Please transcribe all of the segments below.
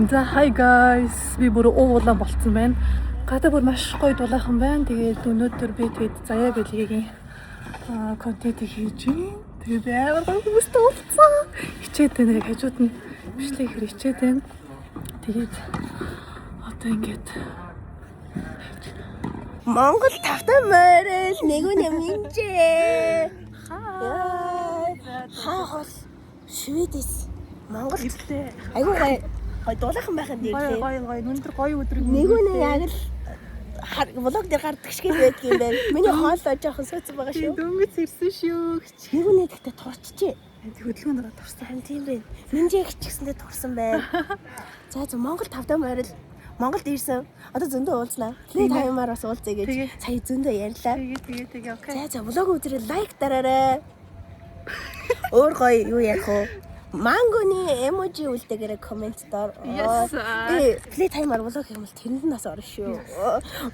За, hi guys. Би бүр уу улаан болцсон байна. Гадаа бүр маш гоё дулаахан байна. Тэгээд өнөөдөр би тэгээд Заяа Бэлгийн контент хийж байна. Тэгээд би амар гоё хүмүүстэй уулзсан. Хичээд байна. Яг хажууд нь бичлэг хэр хичээд байна. Тэгээд одоо ингээд Монгол тавтай морил нэг нэминжээ. Хаа хол Шведээс Монгол ирлээ. Айгуу гоё гоё дулаахан байхад Гоё ирлээ. гоё гоё. Өнөөдөр гоё өдөр. Нэг үнэ яг л vlog дээр гардаг шиг л байдаг юм байна. Миний хоолой жоохон сүйцэн байгаа шүү. Дөнгөж ирсэн шүү. Нэг үнэ гэхдээ турчжээ. Хөдөлгөөн дараа турсан. Харин тийм байна. Минжээ ч гэсэндээ турсан байна. За за, Монгол тавтай морил Монголд ирсэн. Одоо зөндөө уулзнаа. Play time-аар бас уулзъя гэж Тэгээ. сая зөндөө ярьлаа. Тэгээ тэгээ тэгээ, okay. За за, vlog үзэрээ like дараарай. Өөр гоё юу ярих вэ? Мангоны emoji үлдээгээрэй comment доор. Yes. Би play time-аар vlog хийх юм бол тэрэнд нь бас орно шүү.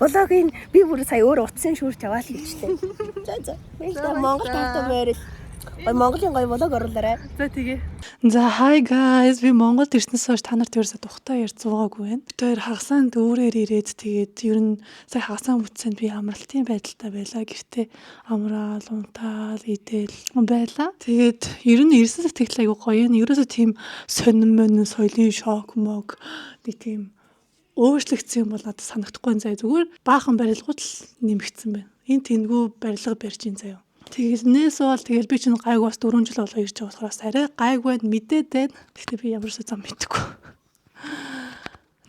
Vlog-ийн би бүр сая өөр утсын шүүрч аваад хийчлээ. За за. Баярлалаа. Монгол тавтай морил. Гоё Монголын гоё vlog оруулаарай. За, тэгээ. За, hi guys. Би Монголд ирснээс хойш та нарт ерөөсө тухтай ярьж суугаагүй байна. Бид хоёр хагасаан дүүрээр ирээд, тэгээд ер нь сая хагасаан бүтсэнд би амралтын байдалтай байлаа. Гэртээ амраал, унтаал, идэл байлаа. Тэгээд ер нь ирсэн сэтгэл айгу гоё юм. Ерөөсө тийм сонин монин соёлын шок мог нэг тийм өөрчлөгдсөн юм бол надад санагдахгүй заяа. Зүгээр баахан барилгууд л нэмэгдсэн байна. Энэ тэнгүү барилга барьж ин заяа. Тэгснээс бол тэгэл би чинь гайг бас 4 жил болоо ирж байгаа болохоор бас арай гайг байна, мэдээд байна. Гэхдээ би ямар ч зам мэдэхгүй.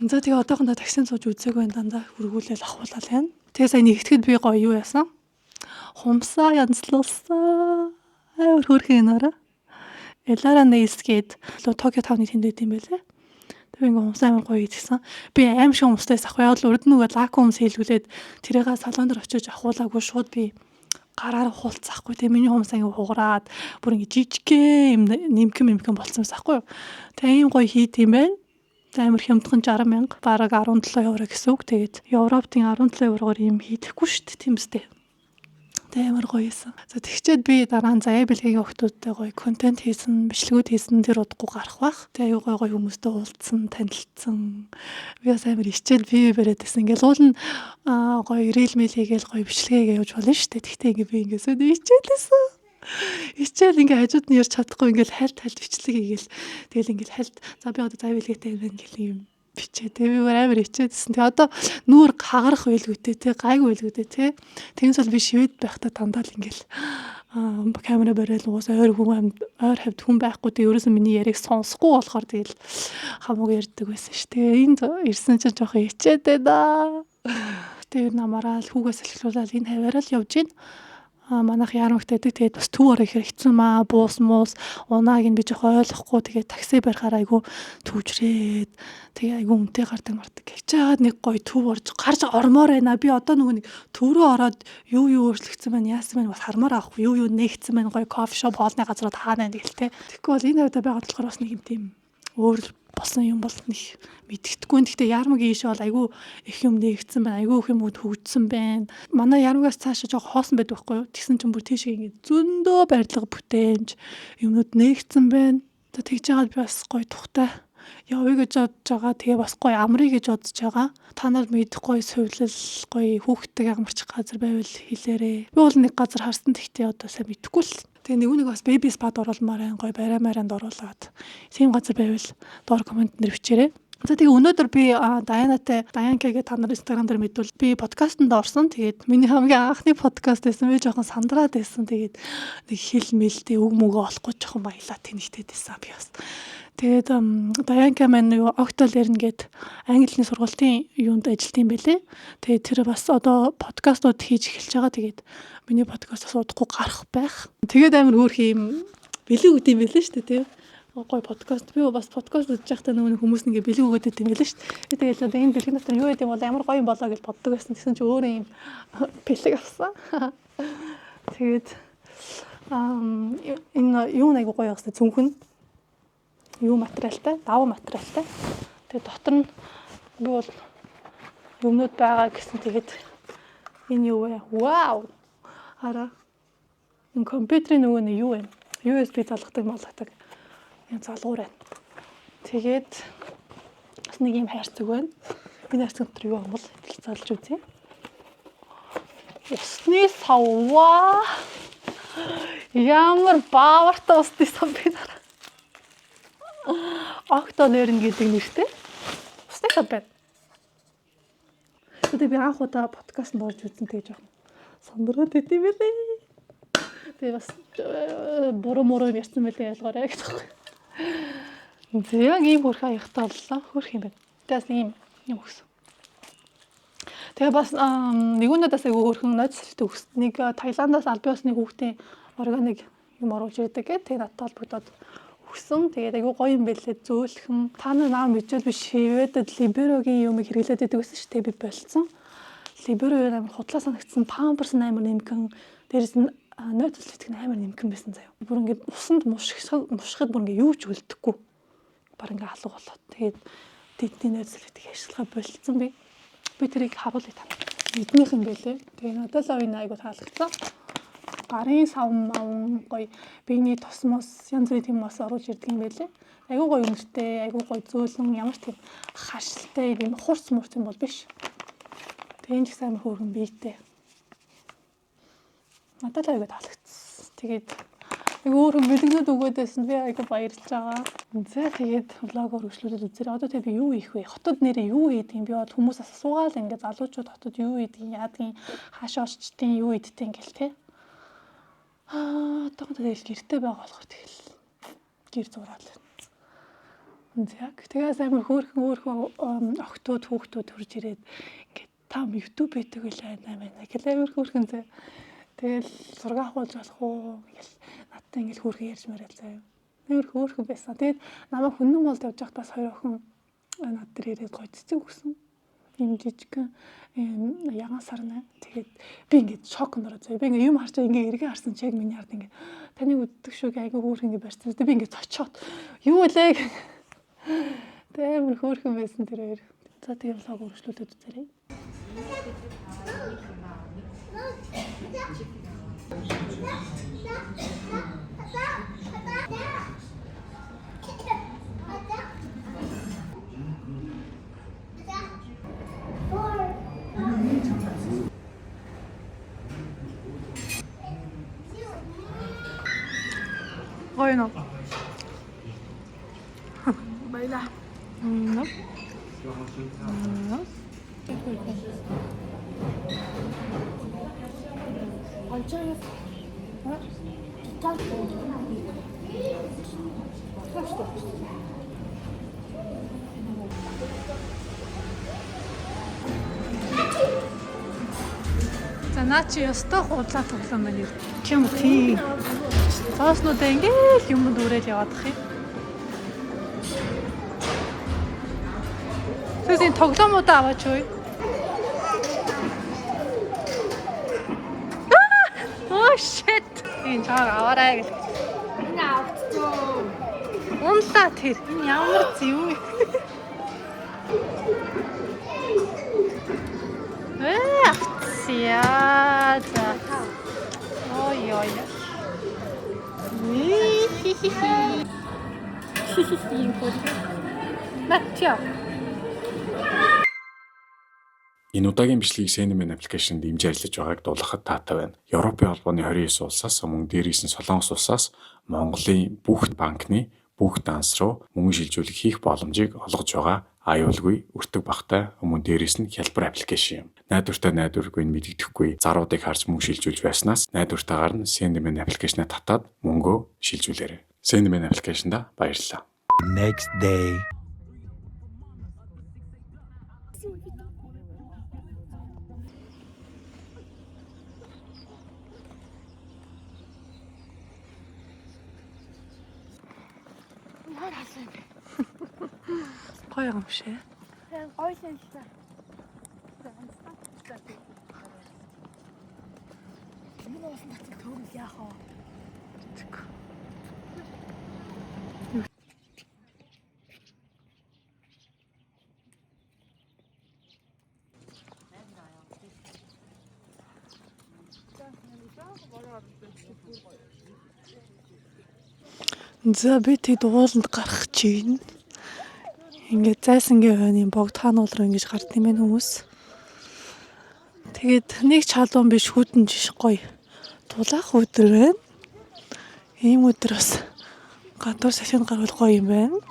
За, тэгээ одоохондоо таксинд сууж үзээгүй байна, дандаа хүргүүлэл ахуулаад байна. Тэгээ сая нэгтгэхэд би гоё юу яасан? Хумсаа янзлуулсан. Амар хөөрхөн энэ араа. Elara Nails гээд Токио Town-ы тэнд байт юм байлээ. Тэгээ ингээ хумс амар гоё идсэн. Би аим шиг хумстай ах. Яг л урд нөгөө лак хумс хийлгүүлээд тэрийг салон дээр очиж ахуулаагүй, шууд би гараар хуулцаахгүй. Тэгээ миний хумс ингээ хугараад бүр ингээ жижигхэн юм нэмхэн нэмхэн болцсон байсан ахгүй юу. Тэгээ ийм гоё хийд юм байна. Тэгээ амар хямдхан, 60 мянга, бараг 17 евро гэсэн үг. Тэгээд Европын 17 еврогоор ийм хийдэхгүй шүү дээ, тийм үстэй. Тэгээ амар гоё юмсан. За, тэгчээд би дараа нь Заяа Бэлгийн охтуудтай гоё контент хийсэн, бичлэгүүд хийсэн, тэр удахгүй гарах бах. Тэгээ аюу гоё гоё хүмүүстэй уулзсан, танилцсан. Би бас амар ичээд бие бариад байсан. Ингээл уул нь гоё reel мэл хийгээл гоё бичлэгээ явж болно шүү дээ. Тэгтээ ингээ би ингээ сөд ичээлээсэн. Ичээл ингээ хажууд нь ярьж чадахгүй, ингээл хальт хальт бичлэг хийгээл, тэгэл ингээл хальт за би одоо Заяа Бэлгээтэй юм байна гэл юм бичээ. Тэгээ би бүр амар ичээдсэн. Тэгээ одоо нүүр хагарах байлгүй те, гайгүй байлгүй те. Тэгээс бол би Швед байхдаа дандаа л ингээл камера бариад угаасаа ойр хүн ойр хавьд хүн байхгүй. Тэгээ ерөөсөө миний яриаг сонсохгүй болохоор тэгэл хамаагүй ярьдаг байсан ш. Тэгээ энд ирсэн чинь жоохон ичээд байна. Тэгээ ер нь амраал, хүүгээс салхилуулаад энэ хаваараа л явж гин. А манайх яармагт байдаг. Тэгээд бас төв орох ихээр хэцүү маа, буус муус унааг нь би жоохон ойлгохгүй. Тэгээд такси барихаар айгу түвжрээд, тэгээ айгу үнэтэй гардаг мардаг. Гэж жагаад нэг гоё төв орж гарч ормоор байна. Би одоо нөгөө нэг төв рүү ороод юу юу өөрчлөгдсөн байна, яасан байна бас хармаар авахгүй. Юу юу нээгдсэн байна, гоё coffee shop, хоолны газрууд хаана байна гэл те. Тэгэхгүй бол энэ хавьда байгаад болохоор бас нэг юм тийм өөр болсон юм бол нэг мэддэхгүй. Гэхдээ яармаг ийш бол айгүй их юм нээгдсэн байна. Айгүй их юм хөгжсөн байна. Манай яармагаас цаашаа жоох хоосон байдаг байхгүй юу? Тэгсэн чинь бүр тийшээ ингэ зөндөө барилга бүтээмж юмнууд нээгдсэн байна. За, тэгж яагаад би бас гоё тухтай явъя гэж бодож байгаа. Тэгээ бас гоё амрыг гэж бодож байгаа. Та нар мэдэх гоё сувилал, гоё хүүхдтэйг амарчих газар байвал хэлээрэй. Би бол нэг газар харсан, тэгтээ одоо сайн мэдэхгүй л. Тэгээ нэг нэг бас baby spa-д оруулмаар байна, гоё барай маранд оруулаад. Тийм газар байвал доор comment нэр бичээрэй. За, тэгээ өнөөдөр би Даянатай, Даянка гэх та нар Instagram дээр мэдвэл, би подкастэнд орсон. Тэгээд миний хамгийн анхны подкаст байсан. Би жоохон сандраад байсан. Тэгээд нэг хэл мэлдээ үг мөгөө олохгүй жоохон баялаа тэнэгтэд байсан би бас. Тэгээд Даянка маань юу Octo Learn гээд англи хэлний сургалтын юунд ажилладаг юм бэлээ. Тэгээд тэр бас одоо подкастууд хийж эхэлж байгаа. Тэгээд миний подкаст бас удахгүй гарах байх. Тэгээд амар хөөрхөн юм бэлэг өгд юм бэлээ шүү дээ, тийм гоё подкаст. Би бас подкаст үзэж байхдаа нөгөө хүмүүс ингээ бэлэг өгөөд байт юм байлаа шүү дээ. Тэгэл одоо энэ бэлэг дотор юу байд юм бол, ямар гоё юм болоо гэж боддог байсан. Тэгсэн чинь өөрөө юм бэлэг авсан. Тэгээд энэ юу нэг гоё явсан, цүнхэн юу материалтай, даваа материалтай. Тэгээд дотор нь би бол юмнууд байгаа гэсэн. Тэгээд энэ юу вэ? Вау! Хараа. Энэ компьютерийн нөгөө нэг юу вэ? USB залгадаг малгадаг. Энэ залгуур байна. Тэгээд Бас нэг юм хайрцаг байна. Энэ хайрцаг дотор юу юм бол хэлцээлж үзье. Усны савва. Ямар баавартай усны сав би дараа. Октонерн гэдэг нэртэй. Усны сав байна. Тэгээ би анх удаа подкастт орж үзэн тэгээ жоохон сандраад идэв байлээ. Тэгээ бас буруу муруу юм ярьсан байлээ ялгаарай гэж байна. За яг ийм хөрхөн аягтай боллоо. Хөрх юм байна. Тэгээ бас нэг юм юм өгсөн. Тэгээ бас нэг өнөөдөөс айгүй хөрхөн нойд сэлтэй өгсөн. Нэг Таиландаас аль биесны хүүхдийн органик юм оруулж ирдэг гэх. Тэгээ надтай холбогдоод өгсөн. Тэгээд айгүй гоё юм байлээ. Зөөлхөн. Та нар наа мэдвэл би Шведэд Либерогийн юмыг хэрэглээд байдаг гэсэн шүү дээ. Би болцсон. Либеро юу амар худлаа санагдсан. Памперс нь амар нэмгэн. Дээрээс нь нойд сэлтгэх нь амар нэмгэн байсан заяа. Бүр ингээд усанд мушхад бүр ингээд юу ч үлдэхгүй. Бар ингээд алга болоод. Тэгээд тэдний нойд сэлтгэх ашиглахаа болцсон би. Би тэрийг харуулъя та. Эднийх юм байлээ. Тэгээ надад л энэ айгу таалагдсан. Гарын сав мавн гоё биений тос мос янз бүрийн тийм мос оруулж ирдэг юм байлээ. Айгу гоё үнэртэй, айгу гоё зөөлөн, ямар ч тийм харшилтай юм хурц мурц юм бол биш. Тэгээ энэ ч гэсэн амар хөөрхөн биетэй. Надад л айгу таалагдсан. Тэгээд айгу өөр хүн бэлэгнүүд өгөөд байсан би айгу баярлж байгаа. За тэгээд vlog өргөжлүүлээд үзээрэй. Одоо тэгээ би юу хийх вэ? Хотод нэрээ юу хийдэг юм? Би бол хүмүүсээс асуугаал ингээ залуучууд хотод юу хийдэг, яадаг, хаашаа очдیں، юу иддэг ингээл те. Одоо тэгэл гэрте байгаа болохоор тэгэл гэр зураал байна. За тэгээс амар хөөрхөн хөөрхөн охтууд хүүхдүүд хурж ирээд ингээд та YouTube хийдэг байлаа байна гэл амар хөөрхөн зэ. Тэгэл зураг авахулж болох уу ингээл надтай ингээл хөөрхөн ярьж марил заяа. Амар хөөрхөн байсан. Тэгээд намайг хөннөн молд явж байхад бас хоёр охин над дээр ирээд гоё цэцэг өгсөн. Ийм жижигхэн ийм ягаан сарнай. Тэгээд би ингээд шок нөрөө заяа. Би ингээд юм харчаа ингээд эргээ харсан чи яг миний ард ингээд таныг үддэг шүү гэ айгүй хөөрхөн ингээд барьсан. Тэгээд би ингээд цочоод юу вэ гэх. Тэгээд амар хөөрхөн байсан тэр хоёр. За тэгээд vlog өргөжлүүлээд үзээрэй. Гоё нөө. Баялаа. Онцгой. За наа чи ёстой худлаа тоглоом байна. Чим тий. Зооснуудаа ингээл юм дүүрэл яваадах юм. Тэгээс энэ тоглоомудаа аваач юу? Oh shit. Энэ чааг аваарай гэл. Энэ автцсан. Унлаа тэр. Энэ ямар зэв вэ? Авцсаа. За. Ой ой. Хи-хи-хи. Хи-хи-хи. Натя. Энэ удаагийн бичлэгийг Sendman application дэмжиж ажиллаж байгааг дуулгахад таатай байна. Европын холбооны 29 улсаас мөн дээрээс нь Солонгос улсаас Монголын бүх банкны бүх данс руу мөнгө шилжүүлэх хийх боломжийг олгож байгаа аюулгүй, өртөг багатай мөн дээрээс нь хялбар application юм. Найдвартай найдваргүй нь мэдэгдэхгүй заруудыг харж мөнгө шилжүүлж байснаас найдвартайгаар нь Sendman application-а татаад мөнгөө шилжүүлээрэй. Sendman application-да баярлалаа. Next day. Ямар хасан юм бэ? Гоё юм шиг. Гоё л юм л та. Энэ уусан татсан төөрөл яах вэ? За би тэд ууланд гарах чинь. Ингээд зайсангийн хойны богдхан уул руу ингэж гард юм байна хүмүүс. Тэгээд нэг ч халуун биш хүйтэн жиш гоё. Тулаах өдөр байна. Ийм өдөр бас гадуур салхинд гарвал гоё юм байна.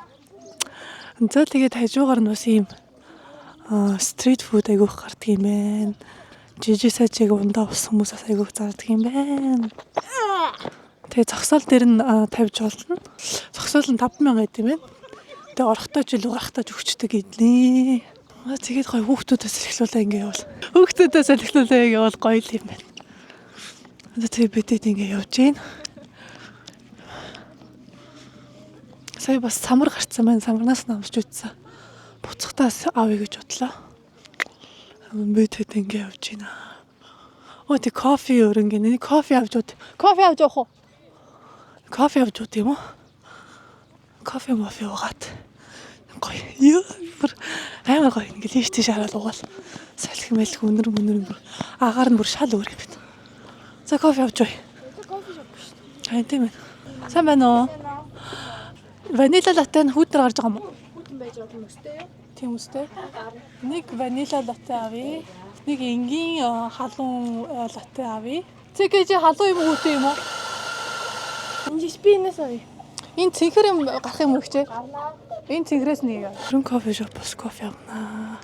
За тэгээд хажуугаар нь бас ийм street food айгүйх гардаг юм байна. Жижиг сажиг ундаа ус хүмүүс бас айгүйх зардаг юм байна. Тэгээ зогсоол дээр нь тавьж болно. Зогсоол нь 5000 байд юм байна. Тэгээ орохдоо ч илүү гарахдаа ч өгчдөг гэдлээ. Тэгээд гоё хүүхдүүдээс эхлүүлээ ингэ явал. Хүүхдүүдээс эхлүүлээ ингэ явал гоё л юм байна. Тэгээ бидэд ингэ явж гин. Сая бас самар гарцсан байна. Самарнаас нь амсч үтсэн. Буцахтаас авъя гэж бодлоо. Би тэд ингэ явж гинэ. Оо тэг кофе өөр ингэ нэг кофе авч ууд. Кофе авч явах уу? Кофе авч ууд юм уу? Кофе мофе уугаад. Гоё. Йоо бүр амар гоё ингэ лиш тийш хараад уугаал. Салхи мэлх өнөр мөнөр бүр агаар нь бүр шал өөр юм байна. За кофе авч ууя. Coffee shop шүү дээ. Харин тийм ээ. Сайн байна уу? Vanilla latte нь хүүтнэр гарч байгаа юм уу? Хүйтэн байж байгаа юм өстэй юу? Тийм үстэй. Нэг vanilla latte авъя. Нэг энгийн халуун латте авъя. Цэгээ чи халуун юм уу хүүтэн юм уу? Энэ би энэс авъя. Энэ цэнхэр юм гарах юм уу хчээ? Энэ цэнхрээс нэг. Өрн coffee shop бас кофе авнаа.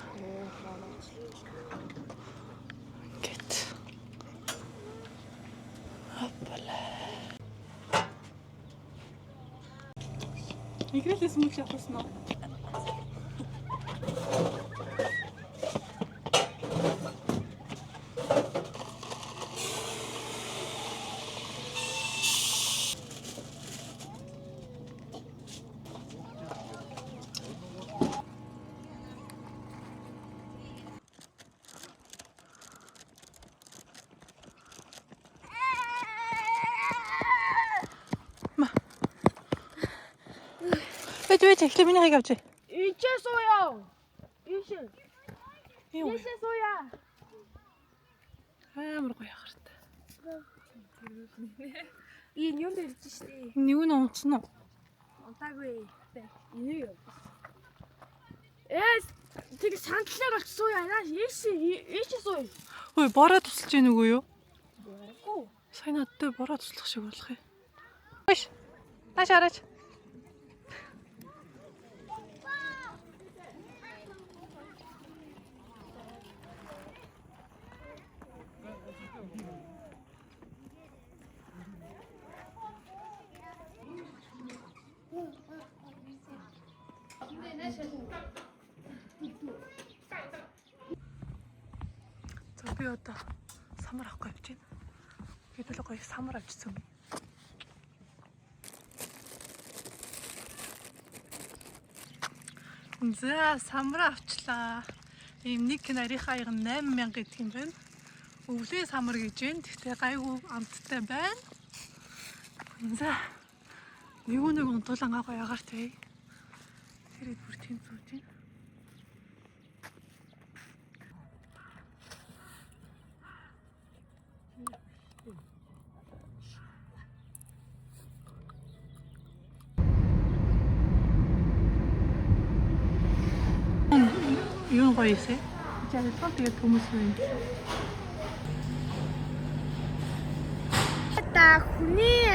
Ингээд. Апла. Игрэлээс мөч авсан уу? Бэж бэж эхлээ миний хайг авч. Ийшээ сууя. Ийшээ. Юу? Ийшээ сууя. Амар гоё ахартай. Энэ юм дэрж штэ. Нэг нь унтсан уу? Унтаагүй. Энэ юу? Эс тэг сандлаар болч сууя. Нааш ийшээ ийшээ сууя. Ой, бороо тусалж гин үгүй юу? Бороогүй. Сайн надтай бороо туслах шиг болох юм. Биш. Нааш хараач. За би одоо самар авах гэж байна. Хэдүүлээ гоё самар авчихсан юм. За самар авчлаа. Ийм нэг нарийн хаяг 8000 гэдэг юм байна. Өвлийн самар гэж байна. Тэгтээ гайгүй амттай байна. За нэг нэг унтуулангаа гоё агаар тий. Тэр хэд бүр тийм сууж байна. Юу гоё эсэ? Жаргалаа тэгээд хүмүүс байна. Та хүний